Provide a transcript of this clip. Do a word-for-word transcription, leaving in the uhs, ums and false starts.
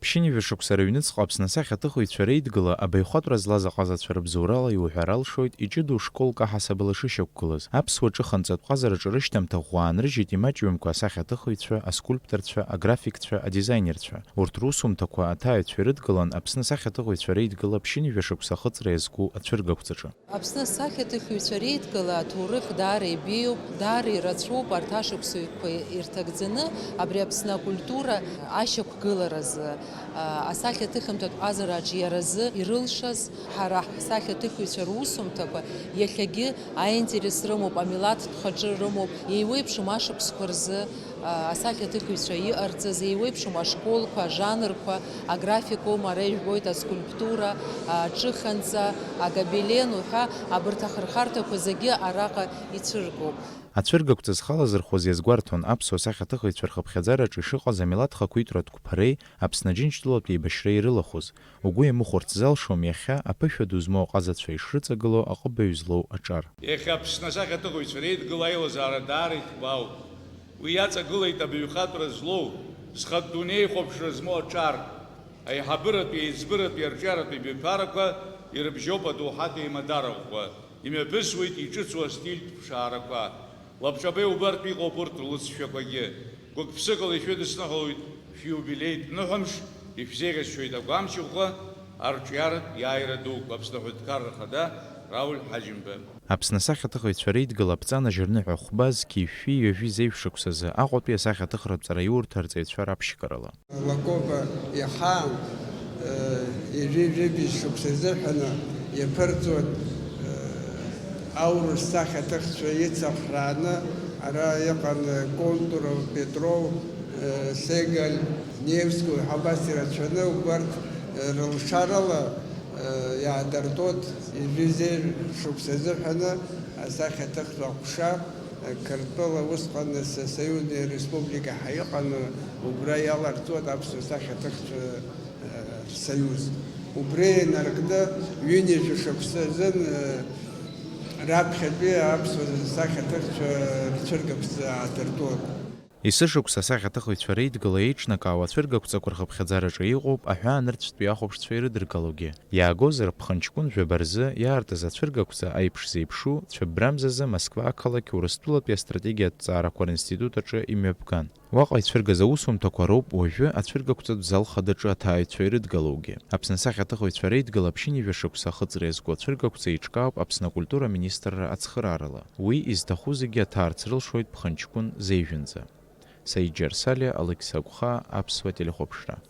Ԥшьынҩажәа шықәса рыҩныҵҟа Аԥсны асахьаҭыхыҩцәа реидгыла абаҩхатәра злаз аҟазацәа рыбзоурала иуҳәар алшоит, иҷыдоу школк аҳасабала ишышьақәгылаз, аԥсуа ҿыханҵатә ҟазараҿы рышьҭамҭа ӷәӷәа аанрыжьит имаҷҩымкәа асахьаҭыхыҩцәа, аскульпторцәа, аграфикцәа, адизаинерцәа. Урҭ русумҭақәа аҭааҩцәа ирыдгылан Аԥсны асахьаҭыхыҩцәа реидгыла ԥшьынҩажәа шықәса ахыҵра иазку ацәыргақәҵаҿы. Аԥсны асахьаҭыхҩцәа реидгыла аҭоурых даара ибеиоуп, даара ирацәоуп арҭ ашықәсқәа ирҭагӡаны абри Аԥсны акультура ашьақәгыларазы, а, асахьаҭыхымҭатә ҟазараҿ иаразы ирылшаз. Ҳара ҳсахьаҭыхҩцәа русумҭақәа иахьагьы аинтерес рымоуп, амилаҭтә хаҿы рымоуп, еиуеиԥшым ашықәсқәа рзы, а, асахьаҭыхҩцәа иҟарҵаз, еиуеиԥшым ашколқәа, ажанрқәа, аграфикум, ара ижәбоит, аскульптура, аҿыханҵа, агобелен уҳәа, абарҭ ахырхарҭақәа зегьы араҟа ицәыргоуп. Ацәыргақәҵа зхалазырхәыз иазгәарҭон аԥсуа сахьаҭыхыҩцәа рхыԥхьаӡараҿы ишыҟаз амилаҭ хақәиҭратә қәԥареи Аԥсны Аџьынџьтәылатә еибашьра ирылахәыз, угәы иамыхәарц залшом иахьа аԥышәа ду змоу аҟазацәа ишрыҵагылоу аҟыбаҩ злоу аҿар. Иахьа Аԥсны асахьаҭыхыҩцәа реидгыла аилазаара даара ишәгәаауп. Уи иаҵагылеит абаҩхатәра злоу, зхатә дунеихәаԥшра змоу аҿар. Аиҳабыратәи аиҵбыратәи арҿиаратәи баҩԥарақәа ирыбжьоуп адоуҳатә еимадара ӷәӷәа, имҩаԥысуеит иҿыцу астильтә ԥшаарақәа. Лабҿаба иубартә иҟоуп урҭ рлыҵшәақәагьы. Гәык-ԥсыкала ишәыдысныҳәалоит шәиубилеитә ныҳәамш, ишәзеиӷьасшьоит агәамч ӷәӷәа, арҿиаратә иааира дуқәа. Аԥсны Аҳәынҭқарра Ахада Рауль Ҳаџьымба. Аԥсны асахьаҭыхыҩцәа реидгыла аԥҵа нажьырныҳәа хәба зқьи жәшәи ҩажәи зеижә шықәсазы Аҟәатәи асахьаҭыхратә ҵараиурҭа арҵаҩцәа раԥшьгарала. Лакоба ихаан, э, ҩажәи жәибжь шықәса изыҳәаны иаԥырҵуан, э, аурыс сахьаҭыхцәа ицыхрааны, ара иҟан, э, Контуров, Петров, э, Сегаль, Невски ҳәа убас ирацәаны, убарҭ, э, рылшарала, э, иаадыртуан ҩажәи зеижә шықәса изыҳәаны асахьаҭыхратә аҟәша. Қырҭтәыла усҟан са-, союзная республика ҳәа иҟан, убра иаларҵоит аԥсуа сахьаҭыхцәа, э, рсоиуз. Убри инаркны ҩынҩажәа шықәса азын, э, раԥхьатәи аԥсуа сахьаҭыхцәа рцәыргақәҵа аадыртуан. Есышықәса асахьаҭыхыҩцәа реидгыла еиҿнакаауа ацәыргақәҵақәа рхыԥхьаӡараҿы иҟоуп аҳәаанырцәтәи ахәаԥшцәа ирыдыргалогьы. Иаагозар, ԥхынҷкәын жәаба рзы иаартыз ацәыргақәҵа аиԥш зеиԥшу, цәыббрамзазы Москва ақалақь Урыстәылатәи астратегиатә ҭҵаарақәа ринститут аҿы имҩаԥган. Уаҟа ицәыргаз аусумҭақәа роуп уажәы ацәыргақәҵатә зал хадаҿы аҭааҩцәа ирыдгалоугьы. Аԥсны асахьаҭыхыҩцәа реидгыла ԥшьынҩажәа шықәса ахыҵра иазку ацәыргақәҵа еиҿкаауп Аԥсны акультура аминистрра ацхыраарала. Уи изҭаху зегьы аҭаарц рылшоит ԥхынҷкәын зеижәынӡа. Саид Џьарсалиа, Алықьса Агәхаа, Аԥсуа телехәаԥшра.